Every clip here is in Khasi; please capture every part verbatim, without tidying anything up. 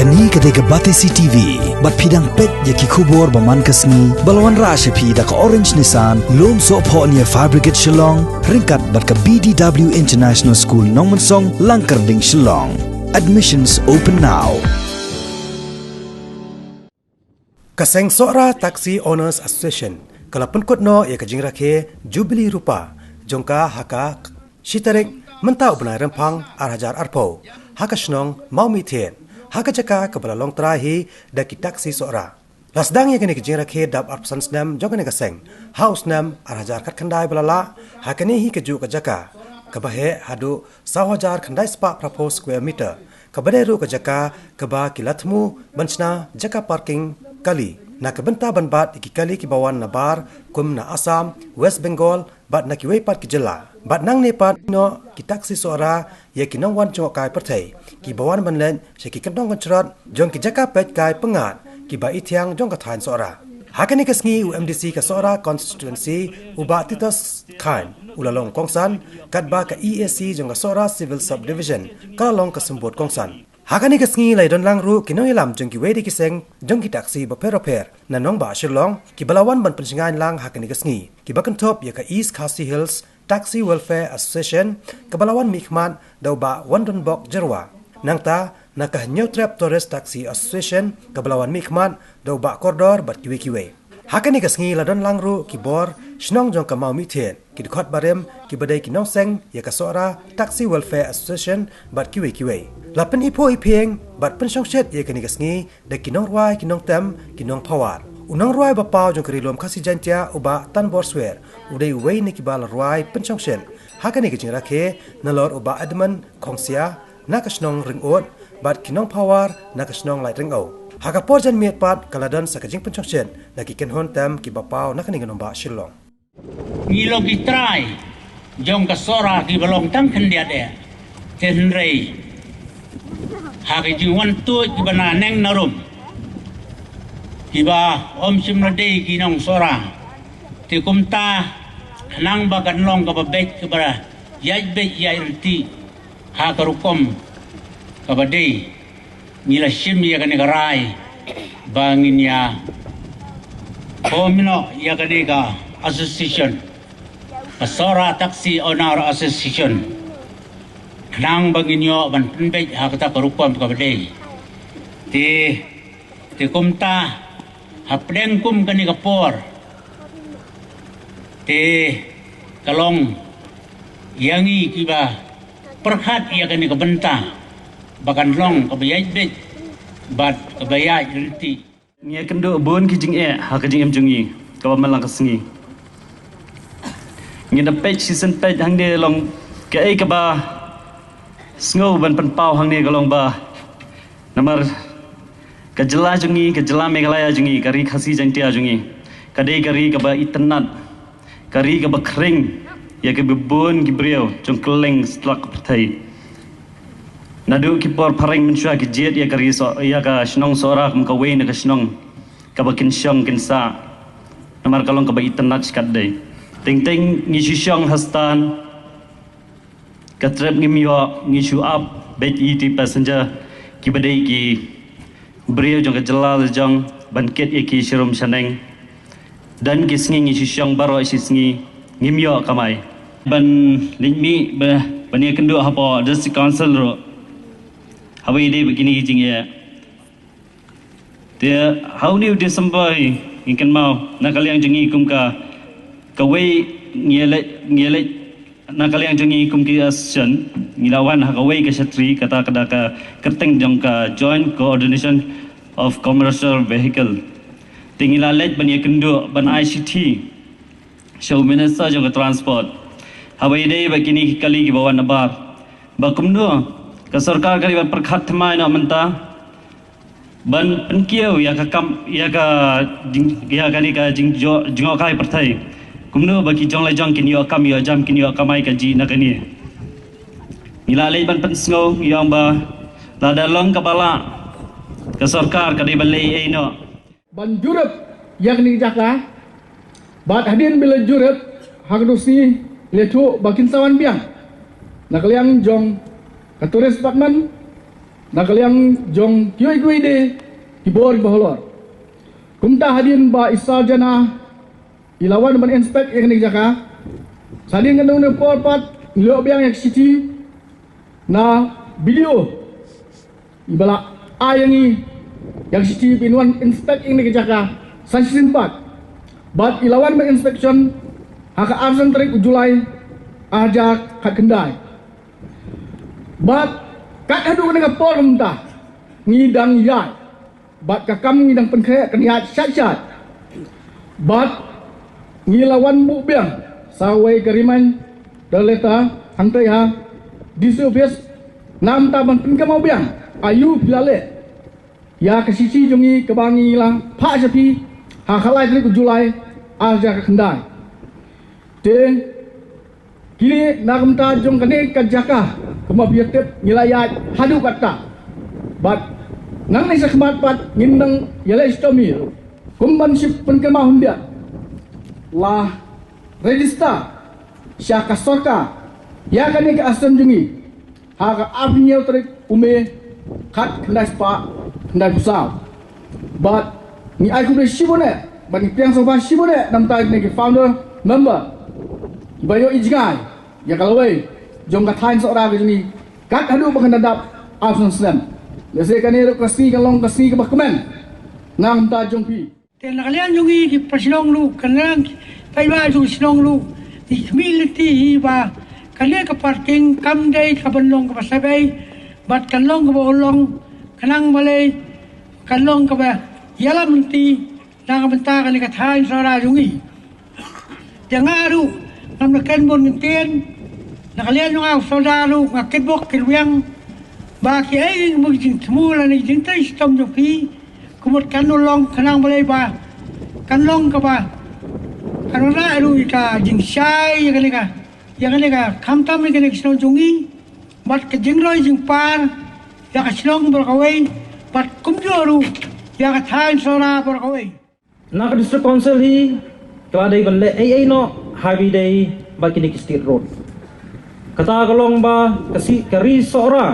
Kane ka dei ka Batesi T V, bad phi dang peit ïa ki khubor ba man ka sngi, ba la wanrah sha phi da ka Orange Nissan, Lumsohphoh near Fire Brigade Shillong, ryngkat bad ka B D W International School Nongmensong, Langkyrding, Shillong. Admissions open now. Ka Seng Sohra Taxi Owners Association ka la pynkut noh ïa ka jingrakhe Jubilee Rupa jong ka ha ka shi tarik mynta u bnai Rymphang ar hajar arphew, ha ka shnong Mawmihthied, ha ka jaka kaba la long trai hi da ki taxi Sohra. La sdang ïa kane ka jingrakhe dap arphew san snem jong kane ka seng ha u snem ar hajar khatkhyndai ba la lah ha kane hi ka juh ka jaka, kaba heh haduh saw hajar khyndai spah phraphew square meter, kaba dei ruh ka jaka kaba ki la thmu ban shna jaka parking kali, na ka bynta ban bat ïa ki kali kiba wan nabar kum na Assam, West Bengal, bad na kiwei pat ki jylla. Bad nangne pat noh ki taxi Sohra ïa ki nongwan jngohkai pyrthei kiba wan ban leit sha ki kyndong kynshrot jong ki jaka peit kai pyngngad kiba ithiang jong ka thaiñ Sohra. Ha kane ka sngi u M D C ka Sohra Constituency, u Bah Titus Chyne, u la long kongsan, katba ka E A C jong ka Sohra Civil Subdivision ka la long ka symbud kongsan. Ha kane ka sngi la ïadon lang ruh ki nongïalam jong kiwei de ki seng jong ki taxi bapher bapher na nongbah Shillong, kiba la wan ban pynshngaiñ lang ha kane ka sngi, kiba kynthup ïa ka East Khasi Hills Taxi Welfare Association, kaba la wan mihkhmat da u Bah Wandonbok Jyrwa. Nangta na ka Hynñiewtrep Tourist Taxi Association, kaba la wan mihkhmat da u Bah Kordor bad kiwei kiwei. Ha kane ka sngi la don lang ruh ki bor shnong jong ka Mawmihthied, ki dkhot barim kiba dei ki nongseng ïa ka Sohra Taxi Welfare Association bad kiwei kiwei. La pyniphuh iphieng bad pynshongshit ïa kane ka sngi da ki nongrwai, ki nongtem, ki nongphawar. U nongrwai ba paw jong ka Ri Lum Khasi Jaiñtia, u Bah Tanbor Swer, u dei uwei na kiba la rwai pynshongshit ha kane ka jingrakhe, nalor u Bah Edmund Khongsia na ka shnong Ringud bad ki nongphawar na ka shnong Laitryngeu. Ha ka por janmiet pat ka la don sa ka jingpynshongshit na ki kynhun tem kiba paw na kane ka nongbah Shillong. Ngi long ki trai jong ka Sohra kiba long tang khyndiat eh. Te hynrei ha ka jingwan tuid kiba na neng na rum, kiba ym shym la dei ki nong Sohra. Te kumta, khnang ba kan long kaba beit, kaba ïaid beit ïaid ryntih ha ka rukom kaba dei, ngi la shim ïa kane ka rai ba ngin ïa form noh ïa kane ka association, ka Sohra Taxi Owner Association, khnang ba ngin ïoh ban pynbeit ha kata ka rukom kaba dei. Te, te kumta, hapdeng kum kane ka por, te ka long ïa ngi kiba pyrkhat ïa kane ka bynta ba kan long kaba ïaid beit bad kaba ïaid ryntih. Ngi ïakynduh bun ki jingeh ha ka jingim jong ngi kaba man la ka sngi. Ngi da peit shisien peit hangne long kaei kaba sngew ban pynpaw hangne ka long ba namar ka jylla jong ngi, ka jylla Meghalaya jong ngi, ka ri Khasi Jaiñtia jong ngi, ka dei ka ri kaba itynnad, ka ri kaba khring ïa kiba bun ki briew jong kylleng satlak ka pyrthei. Naduh ki por phareng mynshuwa ki jied ïa ka ri Soh-, ïa ka shnong Sohra kum kawei na ka shnong kaba kin shong kin sah. Namar ka long kaba itynnad shikatdei. Teng teng ngi shu shong ha stand. Ka trep ngim ïoh, ngi shu ap beit ïa ki passenger kiba dei ki briew jong ka jylla la jong ban kit ïa ki sharum shaneng. Don ki sngi ngi shu shong baroh shi sngi ngim ïoh kamai. Ban leit mih ba, ban ïakynduh hapoh District Council ruh haba ïadei bad kine ki jingeh. Te ha une u December hi ngi kynmaw na ka liang jong ngi kum ka, kawei ngi leit, ngi leit na ka liang jong ngi kum ki association, ngi la wan ha kawei ka shatri, kata ka da ka kyrteng jong ka Joint Coordination of Commercial Vehicle. Te ngi la leit ban ïakynduh ban ai shithi sha u Minister jong ka Transport haba ïadei bad kine ki kali kiba wan nabar, ba kumno ka sorkar ka dei ban pyrkhat thymmai noh mynta ban pynkiew ïa ka kam, ïa ka jing, ïa kane ka jingjo-, jngohkai pyrthei. Kumno ba ki jong la jong kin ïoh kam ïoh jam, kin ïoh kamai kajih na kane. Ngi la leit ban pynsngew, ngi ong ba lada long kaba lah, ka sorkar ka dei ban leh ei ei noh ban jurip ïa kane ka jaka. Bad hadien ba la jurip, ha kano ka sngi la ïathuh ba kin sa wan biang na ka liang jong ka Tourist Department, na ka liang jong kiwei kiwei de ki bor ba halor. Kumta hadien ba i Sarjana i la wan ban inspect ïa kane ka jaka, hadien katne por pat ngi ïoh biang ïa ka shithi na B D O. Iba la ai ïa ngi ïa ka shithi ba in wan inspect ïa kane ka jaka sa shisien pat. Bad i la wan ban inspection ha ka arphew san tarik u July arhajar khatkhyndai. Bad kat haduh kane ka por mynta ngi dang ïaid bad ka kam ngi dang pynkhreh kan ïaid shait shait. Bad ngi la wan buh biang sa wei ka reminder letter hangtai ha D C office, namar ban pynkynmaw biang aïu phi la leh ïa ka shithi jong ngi kaba ngi la phah sha phi ha ka lai tarik u July arhajar khatkhyndai. Te kine na ka bynta jong kane ka jaka kumba phi ïa tip ngi la ïaid haduh katta. Bad nangne shakhmat pat ngin nang ïaleh shitom hi kumban shu pynkynmaw khyndiat, la register sha ka sorkar ïa kane ka association jong ngi ha ka arphew hynñiew tarik u May khatkhyndai spah khyndaiphew saw. Bad ngi ai khublei shibun eh bad ngi pdiang sngewbha shibun eh na ka bynta kine ki founder member kiba ïoh i jngai ïa ka lawei jong ka thaiñ Sohra ka jong ngi kat haduh ba kan da dap arphew san snem. Lehse kane ruh ka sngi kan long ka sngi kaba kmen na ka bynta jong phi. Te na ka liang jong ngi ki para shnong ruh, ka liang ki paidbah jong ka shnong ruh, ngi khmih lynti hi ba kane ka parking kam dei kaban long kaba sawei bad kan long kaba urlong, khnang balei kan long kaba ïalam lynti na ka bynta kane ka thaiñ Sohra jong ngi. Te nga ruh ngam da kren bun kyntien, na ka liang jong nga u Sordar ruh nga kitbok kitrwiang ba kiei kiei ki jingthmu lane ki jingtrei shitom jong phi ka mut kan long, khnang balei ba kan long kaba kan wanrah ruh ïa ka jingshai ïa kane ka, ïa kane ka, khamtam ïa kane ka shnong jong ngi bad ka jingroi jingpar ïa ka shnong baroh kawei bad kumjuh ruh ïa ka thaiñ Sohra baroh kawei. Na ka District Council hi ka la dei ban leh ei ei noh ha ba ïadei bad kine ki state road. Kata ka long ba ka si ka ri Sohra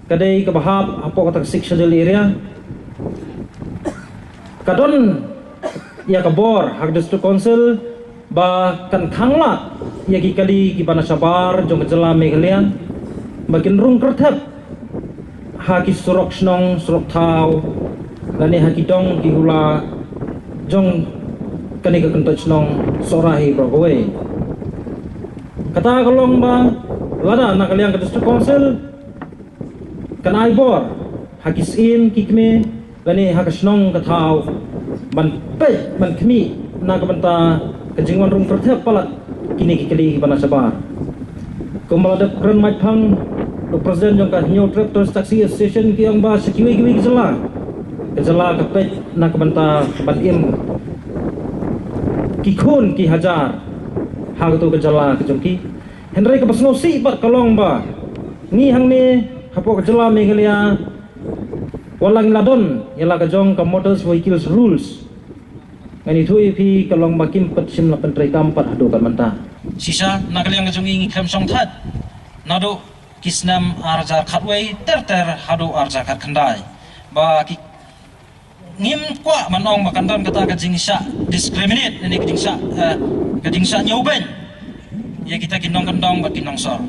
ka dei kaba hap hapoh kata ka Sixth Schedule area. Ka don ïa ka bor ha ka District Council ba kan khanglad ïa ki kali kiba na shabar jong ka jylla Meghalaya ba kin rung kyrthep ha ki surok shnong surok thaw lane ha ki dong ki hula jong kane ka kyntoit shnong Sohra hi baroh kawei. Kata ka long ba lada na ka liang ka District Council kan ai bor ha ki syiem ki kmie lane ha ka shnong ka thaw ban peit ban khmih na ka bynta ka jingwan rung kyrthep palat kine ki kali kiba na shabar. Kumba la dep kren maitphang u president jong ka Hynñiewtrep Tourist Taxi Association, ki ong ba sha kiwei kiwei ki jylla, ka jylla ka peit na ka bynta ban im ki khun ki hajar ha katu ka jylla ka jong ki. Hynrei kaba sngewsih pat ka long ba ngi hangne hapoh ka jylla Meghalaya, wat la ngi la don ïa la ka jong ka Motor Vehicles Rules, ngan ïathuh ïa phi ka long ba kim pat shym la pyntreikam pat haduh katne mynta. Shisha na ka liang ka jong ngi ngi khlem shongthait naduh ki snem arhajar khatwei ter ter haduh arhajar khatkhyndai ba ki ngim kwah ban ong ba kan don kata ka jingshah discriminate ne ka jingshah, eh, ka jingshah ñiewbeiñ ïa kita ki nongkyndong bad ki nongsor.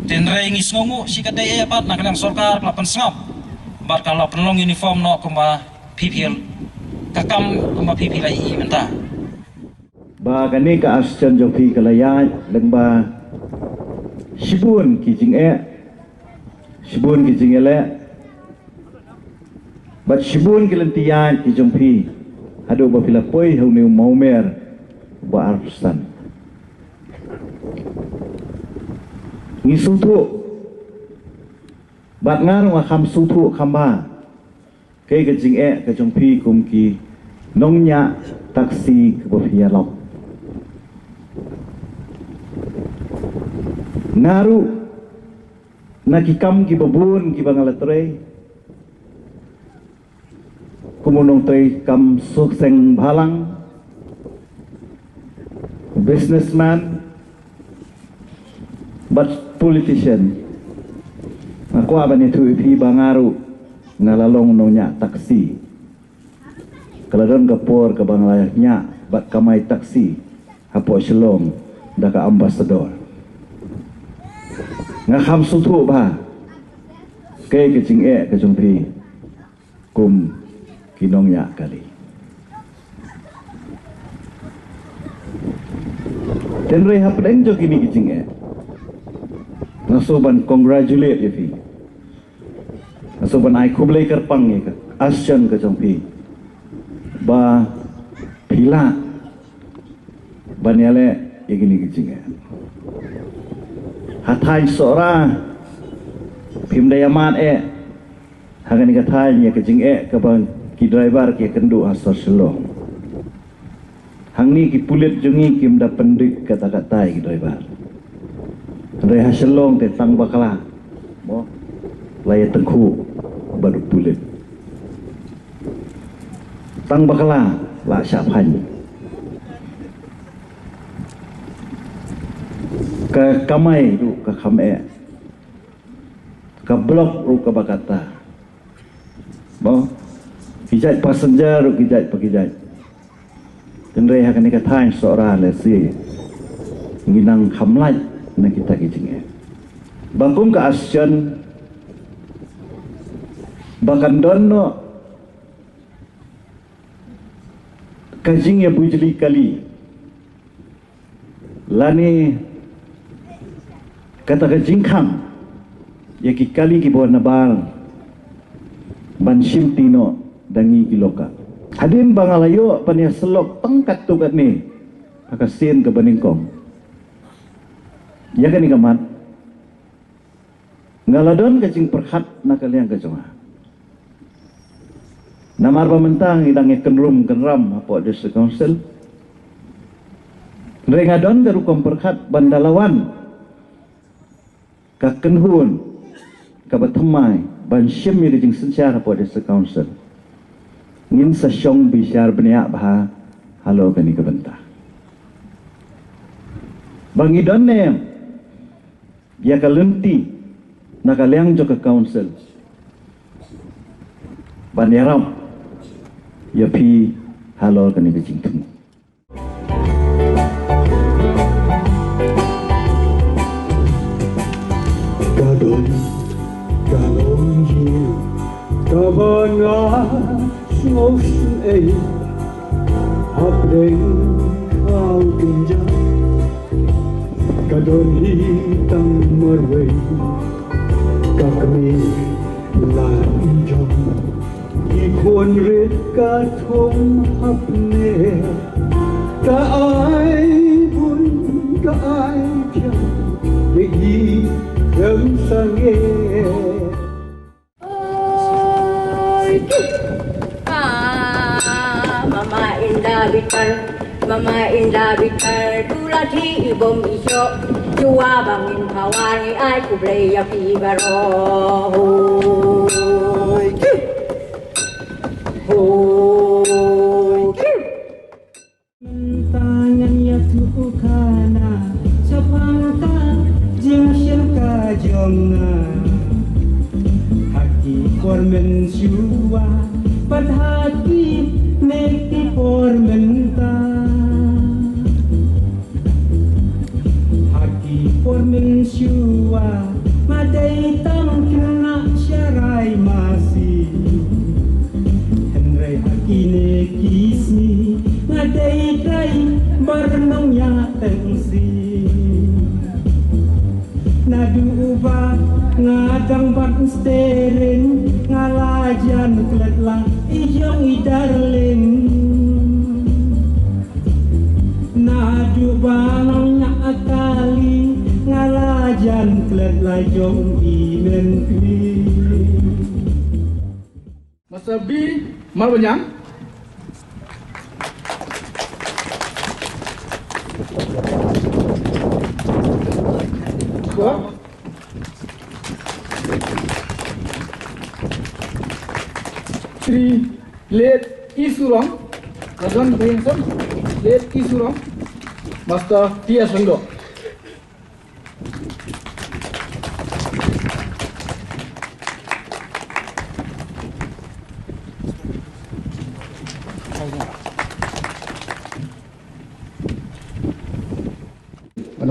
Hynrei ngi sngewnguh shi katdei eh pat na ka liang sorkar ka la pynsngap bad ka la pynlong uniform noh kumba phi phi, ka kam kumba phi phi la ïohi mynta. Ba kane ka association jong phi ka la ïaid lyngba shibun ki jingeh, shibun ki jingeh leh bad shibun ki lynti ïaid ki jong phi haduh ba phi la poi ha une u mawmer uba arphew san. Ngi sngewthuh bad nga ruh nga kham sngewthuh kham bha kaei ka jingeh ka jong phi kum ki nongñiah taxi kaba phi ïalap. Nga ruh na ki kam kiba bun kiba nga la trei kum u nongtrei kam suk seng bhalang, businessman bad politician. Nga kwah ban ïathuh ïa phi ba nga ruh nga la long nongñiah taxi. Ka la don ka por kaba nga la ñiah bad kamai taxi hapoh Shillong da ka Ambassador. Nga kham sngewthuh bha kaei ka jingeh ka jong phi kum ki nongñiah kali. Hynrei hapdeng jong kine ki jingeh, nga sngewbha ban congratulate ïa phi. Nga sngewbha ban ai khublei kyrpang ïa ka action ka jong phi ba phi lah ban ïaleh ïa kine ki jingeh. Ha thaiñ Sohra phim da ïamad eh ha kane ka thaiñ ïa ka jingeh kaba ki driver ki ïakynduh ha sor Shillong. Hangne ki pulit jong ngi kim da pyndik katta katta ïa ki driver. Hynrei ha Shillong te tang bakla, mo, la ïatyngkhuh bad u pulit. Tang bakla la shah phaiñ. Ka kamai ruh ka kham eh. Ka block ruh kaba katta. Mo, ki jait passenger ruh ki jait pa ki jait. Hynrei ha kane ka thaiñ Sohra lehse ngi nang kham lait na kita ki jingeh. Ba kum ka action ba kan don noh ka jingïabujli kali lane kata ka jingkhang ïa ki kali kiba wan na bar ban shimti noh da ngi ki local. Hadien ba nga la ïoh ban ïasyllok tang katto katne ha ka sien kaba nyngkong ïa kane ka mat, nga la don ka jingpyrkhat na ka liang ka jong nga. Namar ba mynta ngi dang ïakynrum kynram hapoh District Council. Hynrei nga don ka rukom pyrkhat ban da la wan ka kynhun kaba thymmai ban shim ïa ka jingsynshar hapoh District Council, ngin sa shong bishar bniah bha halor kane ka bynta. Ba ngi don ne em ïa ka lynti na ka liang jong ka council ban ïarap ïa phi halor kane ka jingthmu. Ka don ka longïing kaba nga sngewsynei hapdeng ka u kynjah. Ka don hi tang marwei ka kmie la i jong. Ki khun rit ka thung hapdeng ka ai bun ka ai thiang ïa i rem sangeh. Oi, ah, mama inda bitar, mama inda bitar, tu la thi i bom i shoh, jua bang in pawar ngi ai khublei ïa phi baroh. Hoi, hoi. Mynta ngan ïathuh khana shaphang ka jingshim ka jong nga. Ha ki por mynshuwa bad ha kine ki por mynta. Ha ki por mynshuwa nga dei tang khynnah sharai masi. Hynrei ha kine ki sngi nga dei driver nongñiah taxi. Naduh ba nga dang bat steering nga la jan klet la i jong i darling. Naduh ba nga nang ñiah kali nga la jan klet la jong i men kli. Master B Marbaniang. Three, late E Surong, Rajan Bhai Hanson, late E Surong, Master T S Lyngdoh.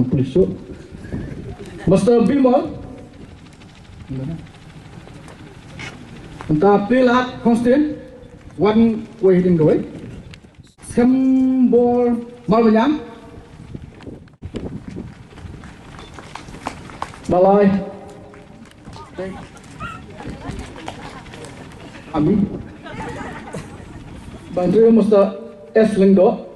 Police shuh. Mister Bimal. Mynta Pyrshah Constantine. Wan wei hadien kawei. Skhem Bor Marbaniang. Balai. Ami. Bang tu Mister S Lyngdoh.